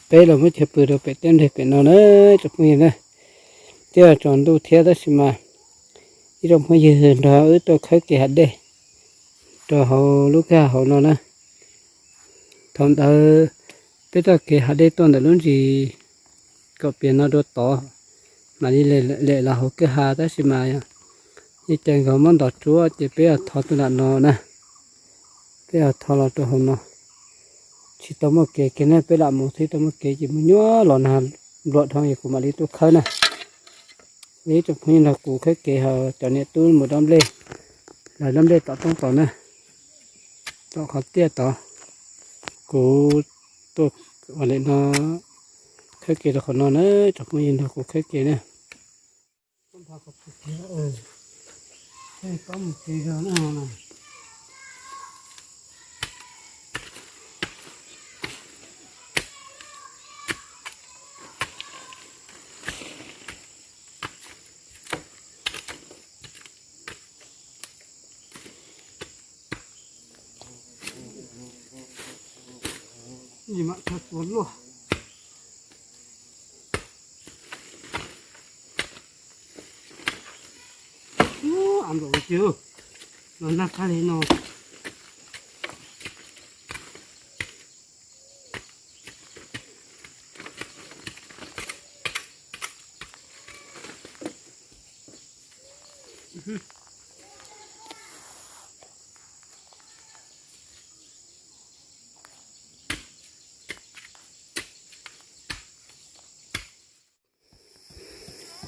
peb los muab chaw pw rau pem teb nreg pem no na tsoom phooj ywg na. Twb tsaus ntuj thiab tab sis mas ib tsoom phooj ywg nrog wb tuaj khawb kev hav dej rau hauv lub kwj ha hauv no na. Thaum ntawd peb txoj kev hav dej tuaj ntawm lub ntsis kaum pias no dua tod, mam li lem los hauv kwj ha tab sis mas yeej cas nkawd muab ntov tsuab ces peb yog thov tuaj nram no na. Peb yog thov los rau hauv no, tsis tau muaj kev kiag ne, peb lam mus thiab tau muaj kev ces mus nyuaj los nag nplua dhau es kuv mam li tuaj khawb na. Ib tsoom phooj ywg nrog kuv khawb kev hos cov niam tub mus dob nplej, lawv dob nplej tom toob tod na, tom qhov tiaj tod. Kuv tuaj ua li no, khawb kev rau qhov no na, tsoom phooj ywg nrog kuv khawb kev na. Mam txog tua luaj. Av nplaum tiag, los nag tag li no.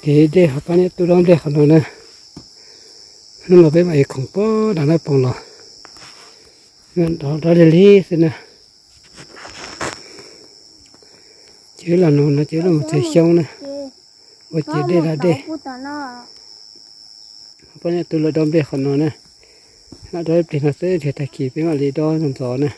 Kev dej hauv pab niam tub dob nplej qhov no na. Hnub no peb mam li khoom pog nram Naj Poos los, nrov nrov lig lig xwb na. Ces wb los no no ces wb los mus txog xyoob na, ua ciav dej da dej. Pab niam tub lawv dob nplej qhov no na, lam dob ib pliag no xwb, nrhiav tag kis peb mam li dob ntxov ntxov na.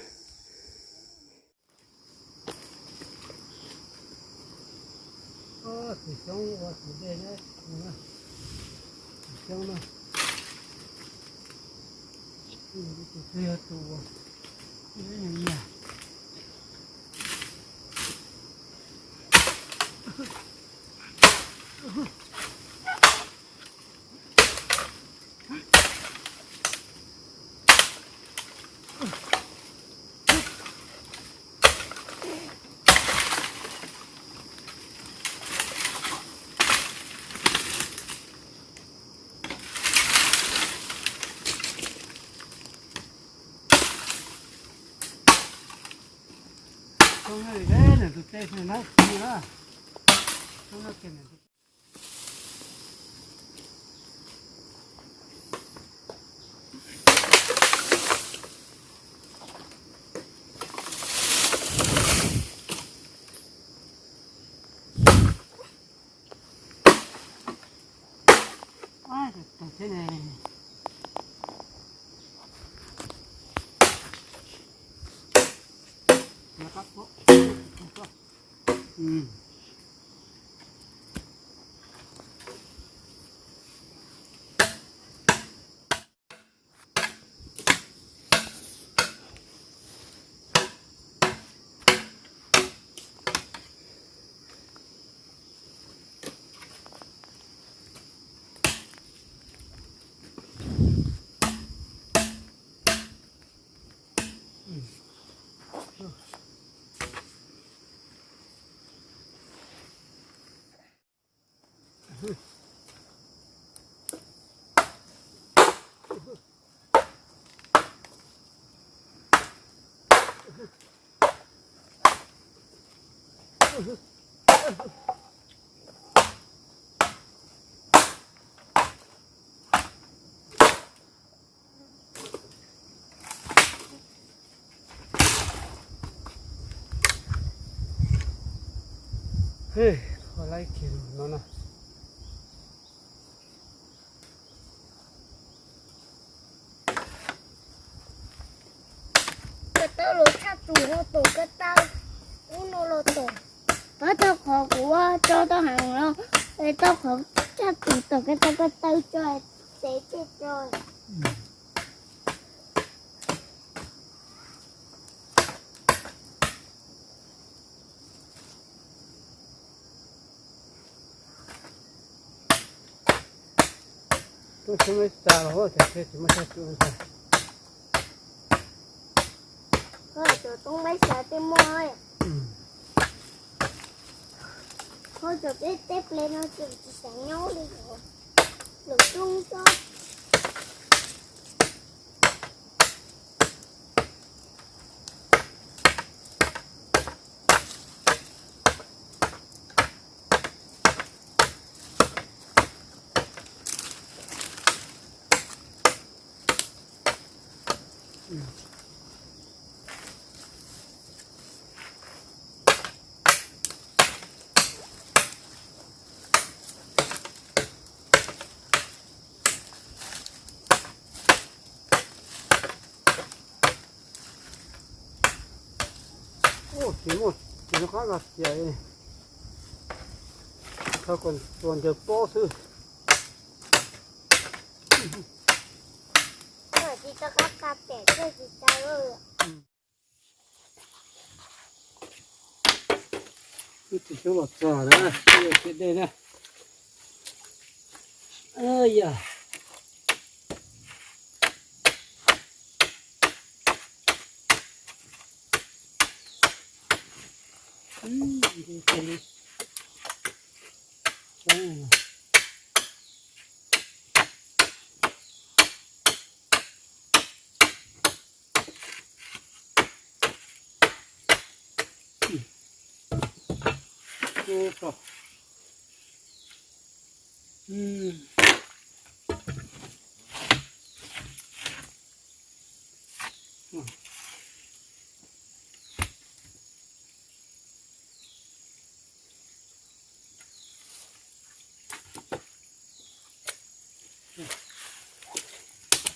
Ua laib kiag no na. Ko taw los tshaj tus no tus ko taw, ub no los tus. Pab tau qhov kuv ua tso tau heev no, tau qhov tshaj tus tus ko taw ko taw tso, tev tseg tso. Toob xyoob meb xav los tsis muaj xyoob tsuj ntag. Cov toob meb xav tej muaj. Cov peb tej ple no tseem tsis xav nyob li, lawv toob xyoob. Tsis muaj, tsis muaj qab los xiav, thaum kom txuas ncaws pob xwb. Tsis tau qab qa pem, tsis tau. Wb tus xyoob los txog na, wb yuav khiav dej na. Yog.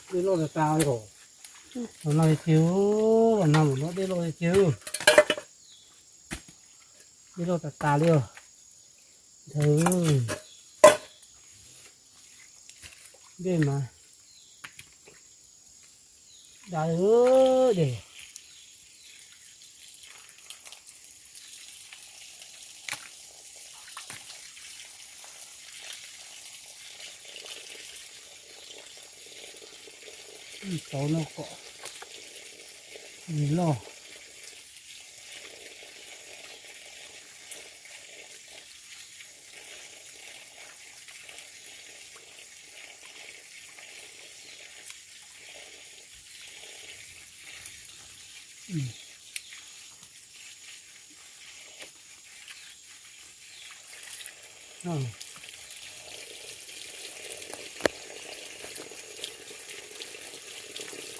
Dej loj tas tas li os. Los no li tiag, los no mus no dej loj li tiag. Dej loj tas tas li os. Ntawd dej mas dav li dej. Tau no kom loj.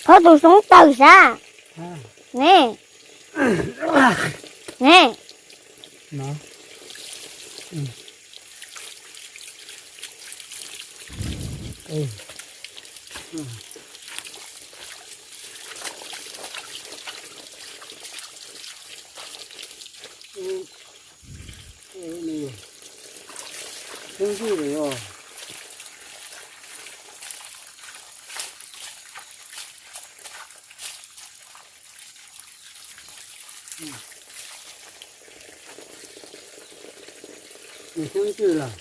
Koj tus xyoob tawm sab ne, ne. Xyoob ntsuj lawm os. Nws xyoob ntsuj lawm,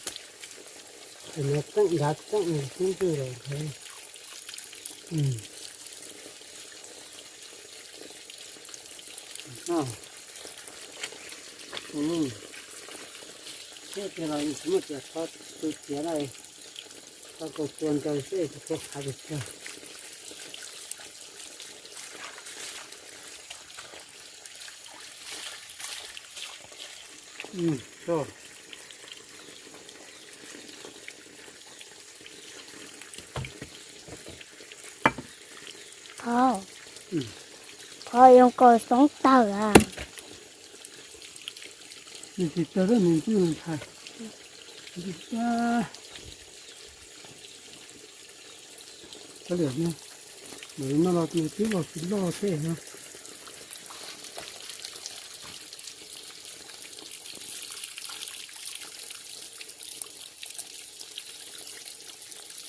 ces nws tseem nrad tseem nws xyoob ntsuj lawm. Thiab tias los tsis muaj tias qhov tu tiav na, qhov kaus tua ncaws xwb tsis tau qhav tiag tiag. Qhov zoo koj xyoob tawm a. Nws tsis tawg, nws ntsuj nws nthav. Kav liam no, ntawm no los nws twb los tsis loj thiab no.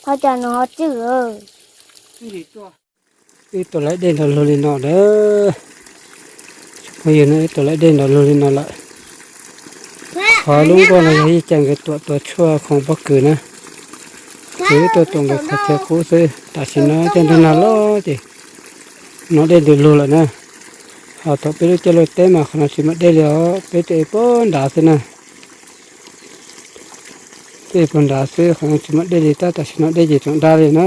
Thov cas nws ho tswj. Wb tau laib dej nrov lug li no lawm. Phooj ywg na, wb tau laib dej nrov lug li no lawm. Qhov lub nkuaj no yog ib co nkawd tuam tua tshuaj khoom pob kws na. Ces wb tuaj tos nkawd qhov chaw qub xwb, tam sim no cov ntug nag loj ces hnov dej ntws lug lawm na. Ho thaum peb lub caij lub teb mas qhov no tsis muaj dej li os, peb tuaj ev puag nrad xwb na. Tuaj ev puag nrad xwb, qhov no tsis muaj dej li, tab tam sim no dej ces tseem dag li na.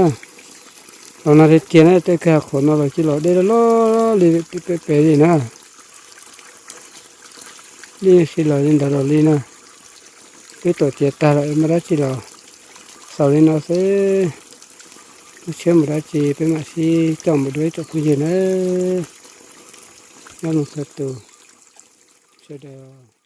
Los no tiag tiag na, tej kwj ha qhuav no los cia los dej loj loj li pem pem li na. Dej sib los li ntawd los li na. Peb tuaj tiav tag lawm, muaj dab tsi los xaus li no xwb. Lub tshiab mus dab tsi peb mam sib coj mus dua ib tsoom phooj ywg na. Nyob zoo txhua tus, sawv daws.